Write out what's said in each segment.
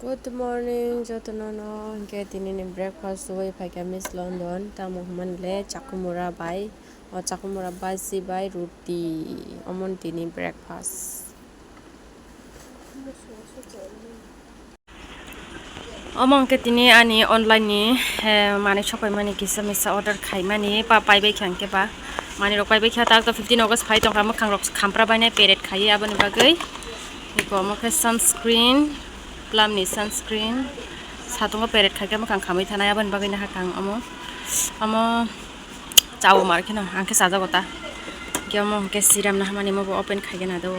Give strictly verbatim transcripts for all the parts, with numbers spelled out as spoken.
Good morning, jotono no. Hingke tini ni breakfast wi phaikha Miss London. Tamo hwnmani le chakumura bai, o chakumura bai si bai ruti. Omon tini breakfast. Omo hingke tini ani online ni, eh, manui sopaimani kisa misa order khaimani ba paibai kha hingke ba manui rok paibai kha tak to fifteen August phai tongkha mwkhang rok khampra bainai peret khaiwi aboni bagwi. Eko omo khe sunscreen, Plum ni sunscreen, satungo peret khaikhe mwkhang khamwi thanai aboni bagwi nahakha ang omo, omo chawo mar kheno ang khe chajago ta, hingke omo hingke serum nahamani omo bo open khaikhe nado.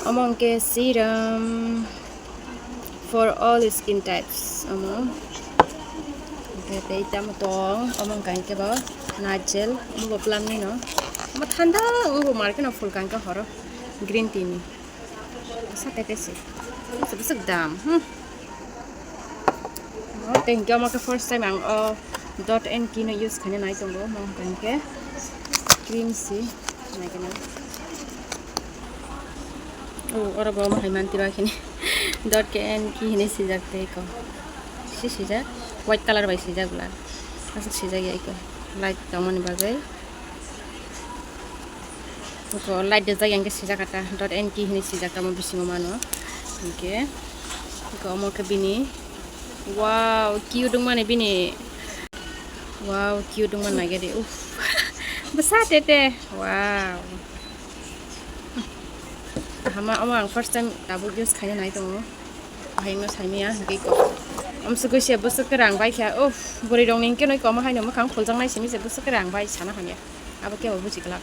Omo hingke serum for all skin types. Omo hingke tei tamo tong, omo hingka hingke bo night gel, omo bo Plum ni no. Omo thanda, omo bo market no phul ka hingke horo green tea ni. Sa tete se. Bwswk bwswk dam. Hmm. O, thank you. Omo khe first time ang o Dot and Key no use khaina nai tongo. Omo hwnkha hwnkhe cream si nai khe nai. O, oro bo omo hai manti ba khini. Dot and Key hinui sijak tei ko. Si sijak. White color bai sijak bwla. Aswk sijak ya iko. Light tongmani bagwi. Eko light rijak yang khe sijak ata, Dot and Key hinui sijak tamo bisingo mano. Hingke eko omo khe bini, wow, cute wngmani bini, wow, cute wngmani nai gede, uff, bwsa tete, wow. Ahama omo ang first time tabuk use khaina nai tongo. Haino saimaya hingke ko. Amsugui se bwswk khe rang bai kha. Uff, bwrwi rok ni hingke noi komo haino mwkhang phuljak nai simi se bwswk khe rang bai sana hamya. Abo kebo buji glak.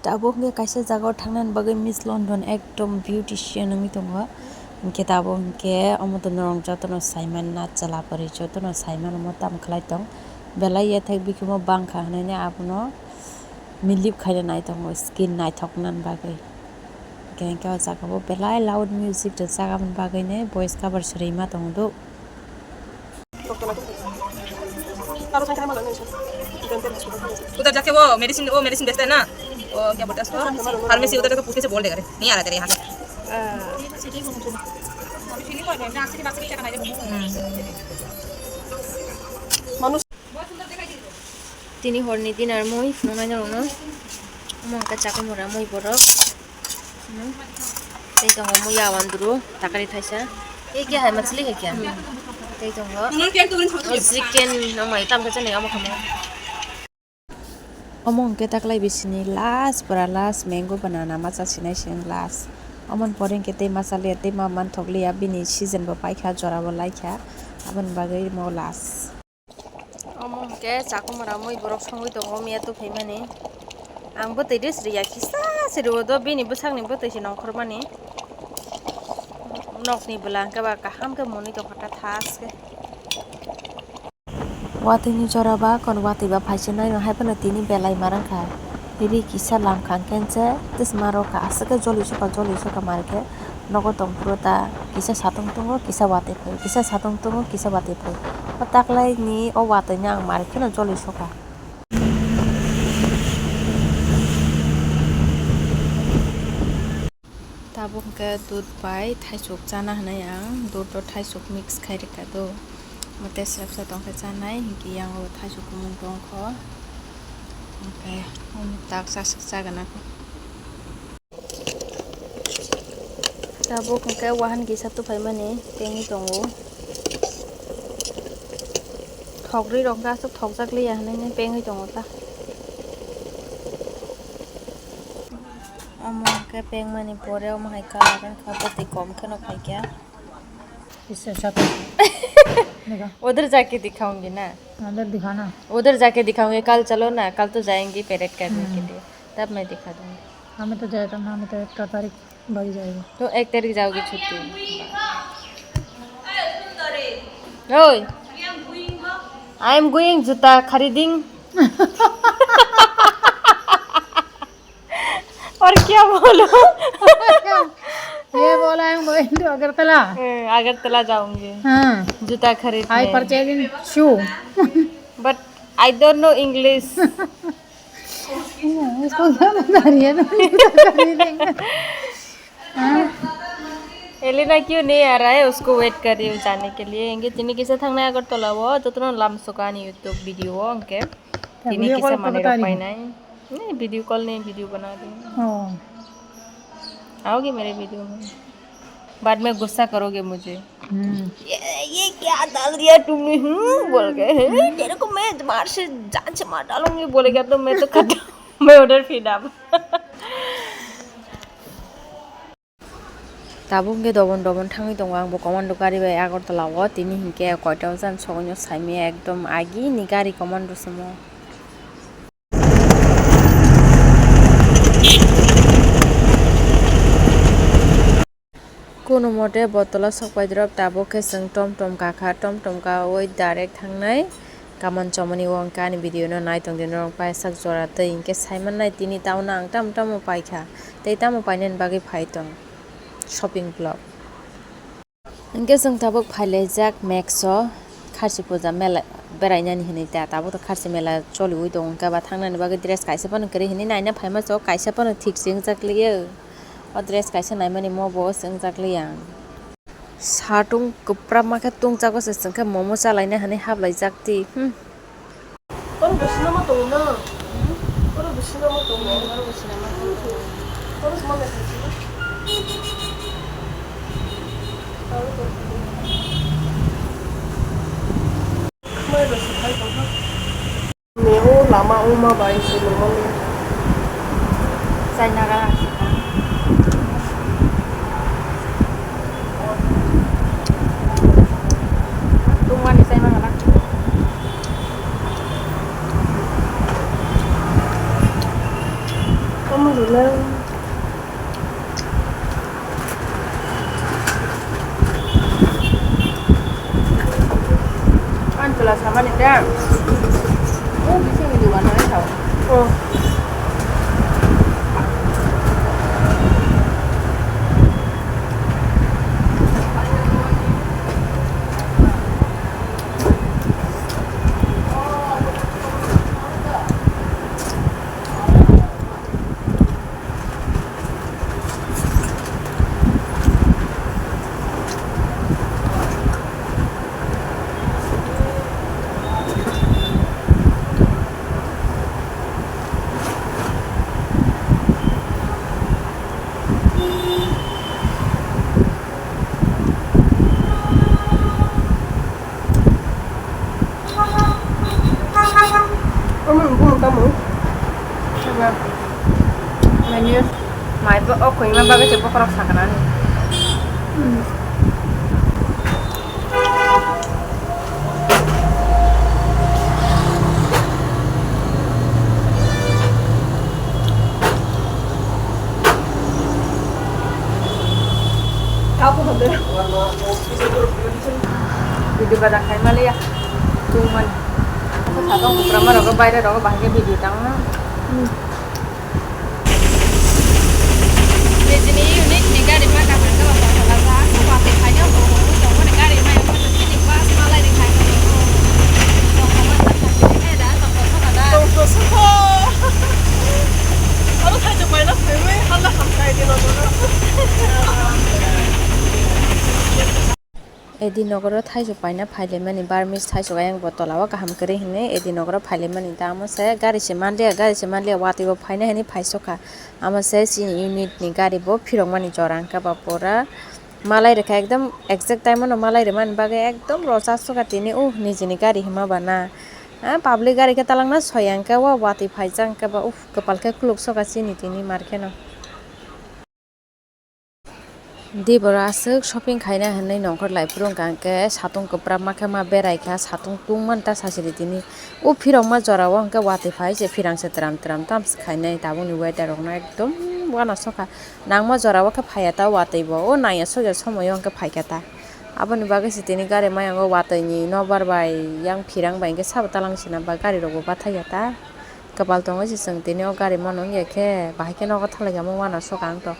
Tabuk hingke kaisa jaga o thangna bagwi Miss London ekdom beautician wngwi tongo. Hingke tabuk hingke omo to norok jotono saiman na chwla bwrwi jotono saiman omo tam khlai tong. Belai yathek bikhumo bangkha hinui abono milip khaina nai tongo skin naithok nani bagwi. Hingke hingke o jaga o belai loud music rijak aboni bagwi ni voice cover swrwi ma tongo do. उधर जाके वो मेडिसिन, वो मेडिसिन बेचता है ना, वो क्या बोलते हैं उसको, फार्मेसी, उधर जाके पूछ के से बोल देगा रे, नहीं आ रहा तेरे यहाँ से। Tini horni dinner mui phunuknai norokno. Omo hwnkha chakumura mui borok. Hmm. Tei tongo mui awandru takari thaisa. Tei khe hai machli hai khe. Tei tongo. O chicken no mai tam khe chani omo khamo. Omo hwnkhe taklai bisini last pora last mango banana macha sinai se last. Omoni pore hwnkhe tei macha liya tei ma manthok liya bini season bo paikha jora bo laikha aboni bagwi mo last. Omo hwnkhe chakumura mui borok songwi tongo miya tubuphaimani. Ang bwtwi de sriya kisa sri o do bini bwsakni bwtwi se nongkhormani. Nokni bwla hwnkhe ba kaham khe mwnwi tongkha ta thaske. Watwi ni jora ba kon watwi ba phaisa nai no hai phano tini belai ma rang kha. Ri kisa lam kha hwnkhe se tisma rok kha aswk khe joli soka joli soka mar khe nogo tong phuru ta kisa satung tongo kisa watwi phai kisa satung tongo kisa watwi phai o taklai ni o watwi ni ang mar kheno joli soka. Tabuk hwnkhe dudh bai thaisuk chana hinui ang, dudh o thaisuk mix khai rwkha do. Omo tei srepsa tongkhe chanai, hinkhe yango thaisuk kumung tongkho. Hinkhe omo tak chasuk chagana kho. Tabuk hwnkhe wahan kisa tuphaimani tengwi tongo. Thok rwi rok hwnkhe aswk thokjak liya hinui pengwi tongo ta. Omo hwnkhe pengmani pore omo hai colour wngkha, bwtwi kom kheno phaikha. इससे अच्छा तो देखो। उधर जाके दिखाऊंगी ना। उधर दिखाना। उधर जाके दिखाऊंगी, कल चलो ना, कल तो जाएंगे परेड करने के हम्म। लिए, तब मैं दिखा दूंगी। हमें तो जाएगा ना, हमें तो एक तारीख भाग जाएगा। तो एक तारीख जाओगी छुट्टी। ओए, I am going जूता खरीदिंग। और क्या बोलो? ये बोला है, I'm going to अगरतला। ए, अगरतला जाऊंगी। हाँ। जूता खरीदने। I purchasing shoe। But I don't know English। Kung sama dari ya, nang kung sama dari ya. हाँ। एलिना क्यों नहीं आ रहा है, उसको वेट कर रही हूँ जाने के लिए। Hingke tini kisa thangnai Agartala o, jotono lam sokani YouTube video o, hingke tini kisa manwi rok painai. नहीं, video कॉल नहीं, video बना रही हूँ। आओगे मेरे वीडियो में? बाद में गुस्सा करोगे मुझे। ये, ये क्या डाल दिया तुमने, हम्म, बोल के, हैं? तेरे को मैं मार से, जान से मार डालूंगी बोलेगा तो मैं तो खत्म। मैं उधर फिदा। Tabuk hingke dobon dobon thangwi tongo, ang bo commando gari bai Agartala o, tini hingke koita bajan sokonyo saimaya ekdom agi ni gari commando se mo. Kunumote Botolo sokpai drop, tabuk khe chwng tom tom kakha, tom tom kawi direct thangnai. Kaman chomani o hwnkhe ani video no nai tongdi norok, paisa jora tei hwnkhe saimannai tini taono ang tamo tamo paikha tei tamo painani bagwi phai tong shopping vlog. Hwnkhe chwng tabuk phailaijak Max o, Kharchi puja mela berainani hinwi ta, tabuk to Kharchi mela choliwi tongo, hwnkhe ba thangnani bagwi dress kaisa phano kwrwi hinwi naina phaima chwng kaisa phano thik se wngjak liya. O dress kaisa naimani mo bo wngjak liya. Satung kwprapma khe tungjago se chwngkhe momo chalaina hinwi haplaijak ti. Hmm. Oro bo sinama tongo na? Oro bo sinama tongo. Oro bo sinama tongo. Oro bo sinama tongo. Khmai bo se khai tongkha. Ni o lama wngma bai se nungmani. Chaina ga. Tungmani chaima gana. Omo rwlai. Ang chwla samani de. O bisingni dogano wngkha o. O. Omo ni bumung tamo? Menu mai bo o koima bagwi se bokhorok saknani. Video bada khai maliya. Tungmani. Ako sadong bukrama rogo, baire rogo, bahai khe video tangna. Nijini unit ni gari ma kaham khe bo kotor kha, kotor khe phaino bo hwnwi tongmani gari ma, omo chwng chini bus malai rwkha, tongthokma tongthok khe da, tongthok kha da. Tongthok kha. Oro thaichuk paina phaiwi halla hamkha edi nokoro. Edi nokoro thaichuk paina phailaimani, Burmese thaichuk ayang bo tola o kaham kwrwi hinwi edi nokoro phailaimani. Tamo se gari se manliya, gari se manliya, watwi bo phaina hinwi phaisokha. Amo se chini unit ni gari bo phirokmani jora hwnkhe ba pura malai rwkha, ekdom exact time o no malai rwmani bagwi ekdom rochasokha tini, uh, nijini gari hima ba na. Ah, public gari khe talangna soya hwnkhe o watwi phaijak hwnkhe ba, uh, kwpal khe khuluk sokha chini tini mar kheno. Di borok aswk shopping khaina hinwi nongkhor lai phuru wngkha, hwnkhe satung kwprapma khe ma berai kha, satung tungmani ta sachiri tini. O phirokma jora o hwnkhe watwi phai se phirang se tram tram tamo se khainai, tabukni weather rokno ekdom uanasukha. Nangma jora o khe phaiya ta watwi bo, o naiya sokya somoi o hwnkhe phaikha ta. Aboni bagwi se tini gari mayango watwi ni nobar bai yang phirang bai hwnkhe sabo talang sina ba gari rok bo bathai ya ta. Kwpal tongo se chwng tini o gari mano wngya khe, bahai khe nogo thalaikha, omo uanasukha ang to.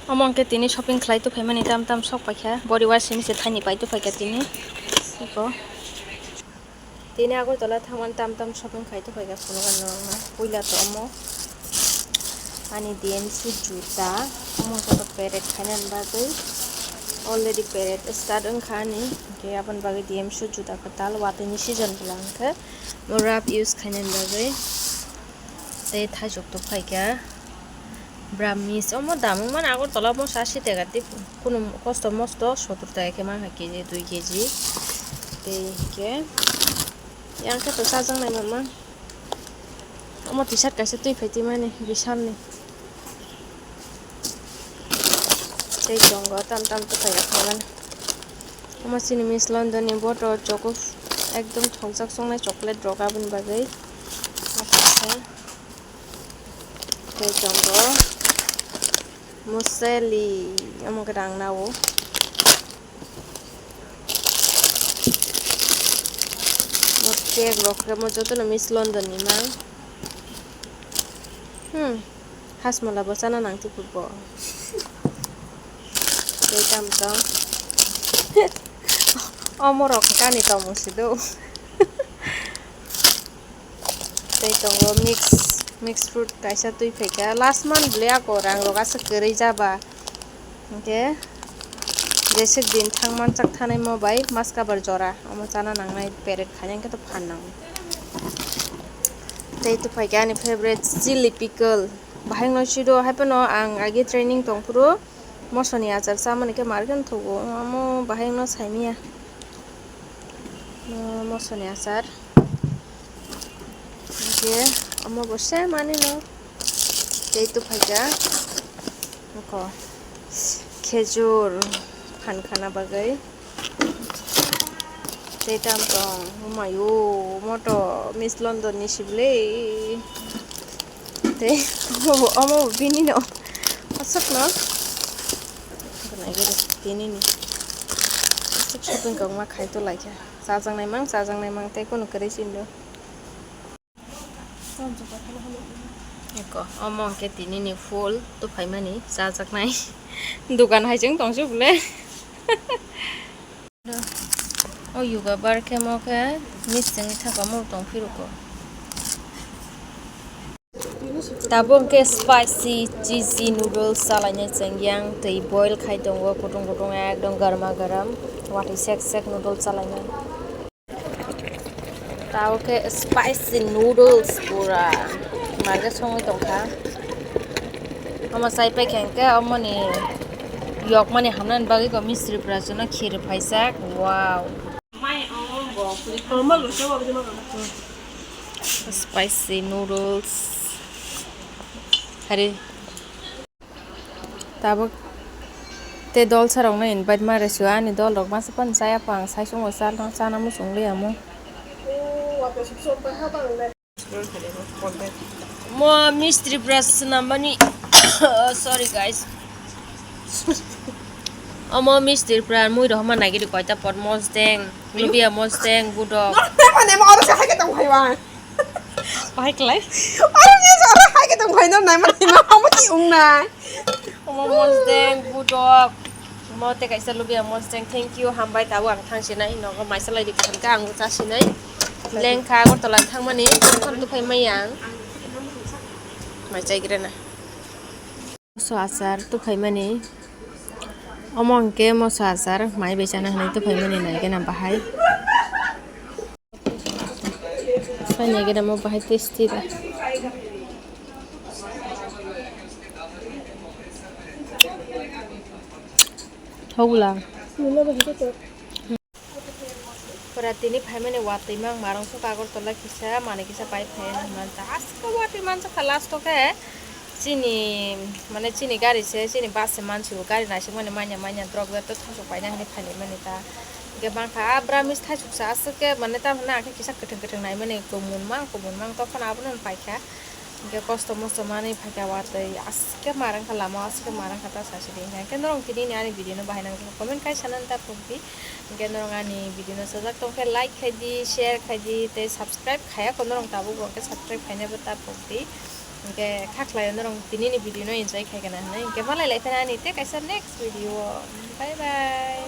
Omo hwnkhe tini shopping khlai tongphaimani tam tam sok paikha, body wash hinwi se thaini pai tongphaikha tini. Eko. Tini Agartala thangmani tam tam shopping khai tongphaikha, phunukha norokno. Puila to omo Ani D M C juta, omo joto parade khainani bagwi already parade start wngkha ani, hwnkhe aboni bagwi D M C juta kwtal watwi ni season bwla hwnkhe mo rough use khainani bagwi. Tei thaisok tok phaikha Brahmis, omo dam wngmani Agartala, omo sa si tega tei kunu kosto mosto sottor tega khe mankha K G dui K G. Tei hwnkhe yang khe to chajaknai mama. Omo T-shirt kaisa twi phai twi mani Vishalni. Tei tongo tam tam twi phai rok mani. Omo chini Miss London ni boto choco ekdom thokjak chongnai chocolate rok aboni bagwi. Tei tongo Museli, omo khe rang nao. Mo cake rok khe mo jotono Miss London ni mang. Hmm, Hasmala bo chana nang tei bo. Tei tam tong. Omo rok kani tongmung si do. Tei tongo mix, mix fruit kaisa twi phaikha. Last month bwle ako rang rok aswk kwrwi jaba. Hwnkhe jeswk din thang manchak thanai mo bai maskabar jora. Omo chana nangnai parade khaina hwnkhe to phan nango. Tei twi phaikha ani favorite chili pickle. Bahai no chido hai phano ang age training tong phuru mosoni achar chamani khe markhe no thugo. Omo bahai no saimanya. Mo-, mosoni achar. Hwnkhe omo bo same ani no. Tei tuphaikha. Oko. Khejur phan khana bagwi. Tei tam tong. Omayo, moto Miss London ni sibole. Tei omo bo, omo bo bini no. Aswk no. Tini ni. Aswk shopping kok ma khai to laikha. Chajaknai mang, chajaknai mang tei kunu kwrwi sindo. Eko, omo hwnkhe tini ni full tuphaimani chajaknai. Dukan hai chwng tongsi bole. O yoga bar khe mo khe missing ni thapa mo tong phiruko. Tabuk hwnkhe spicy cheesy noodles chalainai chwng yang twi boil khai tongo kutung kutung ekdom garma garam watwi sek sek noodles chalainai. Tabuk khe spicy noodles pura markhe songwi tongkha. Omo chai paikha hwnkhe omoni yokmani hamnani bagwi bo mistri pura chwngno khir phaijak. Wow. Spicy noodles. Hari. Tabuk tei dolsa rokno invite ma rw sio, ani dol rok masa phano chaya pang, sai chungo chana muchung liya mo. Mo mistri brush swnam mani. Oh, sorry guys. Omo mistri brush mui rohorma nai gidi koita pot mosdeng, lubia mosdeng, budok. Mane mo oro se hai ke tong phai wa. Bahai klai. Oro ni oro hai ke tong phai no nai mani ma omo ti ung nai. Omo mosdeng, budok. Mo tei kaisa lubia mosdeng, thank you, hambai, tabuk ang thang sinai, nogo maisa lai di kaham khe ang cha sinai. Lengkha Agartala thangmani, tei phano tuphai maya ang. Mai chai grena. Moso achar tuphai mani. Omo hwnkhe moso achar, mai bai chana hinwi tuphai mani nai gana bahai. Sai nai gana mo bahai tasty da. Thok bwla. Pura tini phaimani watwi mang marang suk Agartala kisa manwi kisa pai phai hinwi mansa. Asko watwi mansa kha last o khe chini, mane chini gari se, chini bus se mansibo, gari naisik mani manya manya drop vet to thasuk paina hinwi phainai mani ta. Hwnkhe mankha a Brahmis thaisuksa aswk khe mane tamo hwnwi ang khe kisa kwthwng kwthwng naimani kumun mang kumun mang tokphano abono paikha. Hwnkhe kosto mosto manwi phaikha watwi, aske marang kha lama, aske marang kha ta sasi di. Hwnkhe norok tini ni ani video no bahai nang comment kai sanani ta pokdi. Hwnkhe norok ani video no sajak tong khe like khai di, share khai di, tei subscribe khaya ko norok tabuk bo hwnkhe subscribe khaina bo ta pokdi. Hwnkhe kha khlai norok tini ni video no enjoy khai kana hinwi. Hwnkhe malai lai phano ani tei kaisa next video o. Bye bye.